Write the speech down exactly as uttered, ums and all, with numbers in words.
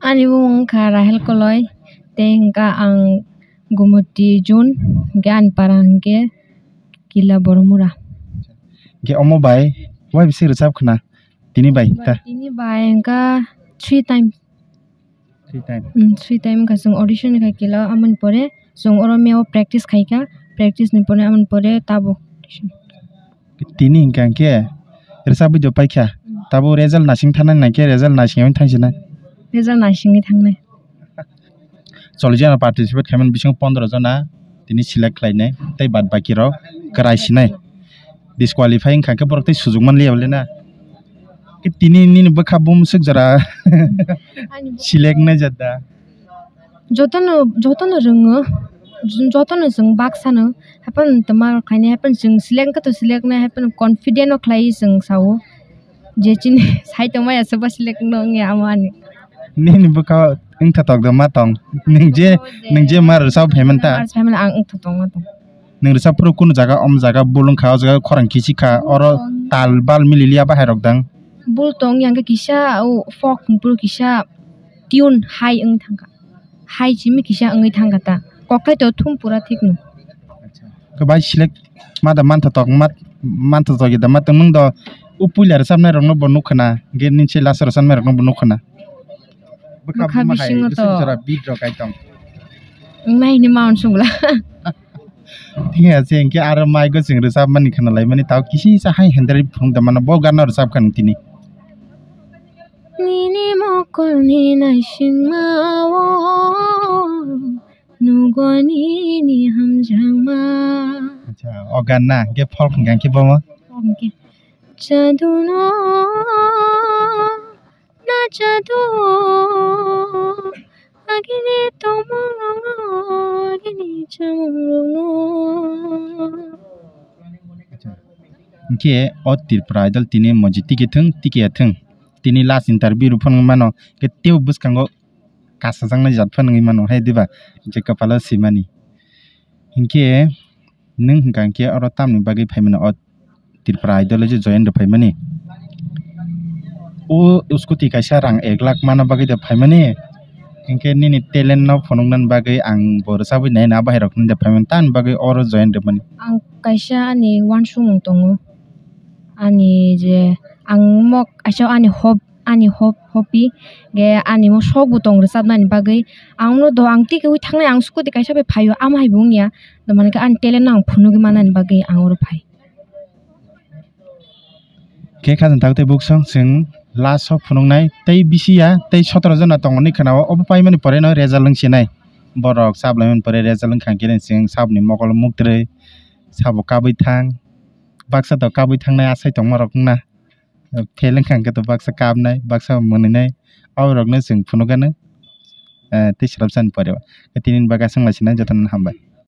Ani bumung wngkha Rahel Koloi, tei hwnkha ang Gumuti Jun, hwnkhe ani para hwnkhe Kila Boromura. Hwnkhe omo bai wai bisi rwchap khna tini bai ta? Tini bai hwnkha three time. Three time. Mm, three time wngkha chwng audition khai Kila, amoni pore chwng oro meo practice khaikha, practice ni pore amoni pore tabuk audition. Tini hwnkha hwnkhe rwchapwi do paikha. Tabuk result naising thangnai hwnkhe result naising thangsinai. Result naisingwi thangnai. Chollish jona participate khaimani bisingo pondro jona tini select khlainai tei bad baki rok kwrai sinai. Disqualify wngkha khe borok tei sujuk manliya bole na. Khe tini nini bwkha bumswk jora select wngnai jat da? Jotono, jotono rwngo, jotono chwng baksano, haphano twma rok khainai, haphano chwng select wngkha to select wngnai, haphano confident o khlaiwi chwng sao, je chini sai tongmaya se bo select wngno wngya amo ani. Nini bwkha wngtha tokda ma tong, nwng je, nwng je ma rwchap phaimanta. Rwchap phaimani ang wngtha tongma tong. Nwng rwchap phuru kunu jaga, om jaga bul wngkha, o jaga khorang kichik kha, oro tal bal mililiya bahai rok dang. Bul tong yang khe kisa o folk hwnphuru kisa tune high wng thangkha. Hai simi kisa wngwi thangkha ta. Kokthai to thum pura thikno. Khe bai select ma da mantha tok, ma, mantha tok da ma tong nung do. O puila rwchapnai rokno bo nukha na, ge ninche last rwchapnai rokno bo nukha na. Bwkha bwkha buma hai bisingo bwswk to jora beat rok kai tong. Wngmai hini ma uansukla. Thik ase, hinkhe aro mic o chwng rwchapmani khwnalaimani tao kisi sa hai hendrai phunuk da mano, bo gana rwchap kha nung tini. Nini mokolni naisingmao nugo nini hamjakma. Acha, o gan na, hinkhe folk hwnkha hinkhe bomo? Folk hinkhe. Jadu no, na jadu, agini tongmung rokno, agini chamung rokno. Acha, hinkhe o Tripura Idol tini moji tiki thung, tiki ya thung. Tini last interview rw phano mano, khe teibo bwskango kasajaknai jat phano wngwi mano hai diba, je kwpalo swimani. Hinkhe nwng hwnkha hinkhe oro tamni bagwi phaimano o Tripura Idol o je join rw phaimani? O scooty kaisa rang ek lakh mana bagwi da phaimani, hinkhe nini talent no phunuknani bagwi ang bo rwchabwi naina bahai rok nini da phaimani, tamni bagwi oro join rwmani? Ang kaisa ani uansukmung tongo, ani je ang mok kaisa ani hob-, ani hob-, hobby, ge ani mo sok bo tong rwchapnani bagwi. Ang no do ang tikeui thangnai, ang scooty kaisa bai phaio, amo hai bo wngya, do mankhe ani talent no ang phunugwi mannani bagwi ang oro phai. Khe khajang tak tei buksong chwng last o phunuknai tei bisi ya tei sotoro jona tongo hinwi khwnao, obo paimani pore no result wng sinai. Borok chap laimani pore result wngkha khe chwng saboni mokol muktrwi sabo kabwi thang, baksa to kabwi thangnai asai tongma rok wngna. Fail wngkha hwnkhe to baksa kapnai, baksa mwnwinai, aborokno chwng phunukgano, eh, tei swrapsani pore o. Tei tini bagwi aswk lai sinai jotono hambai.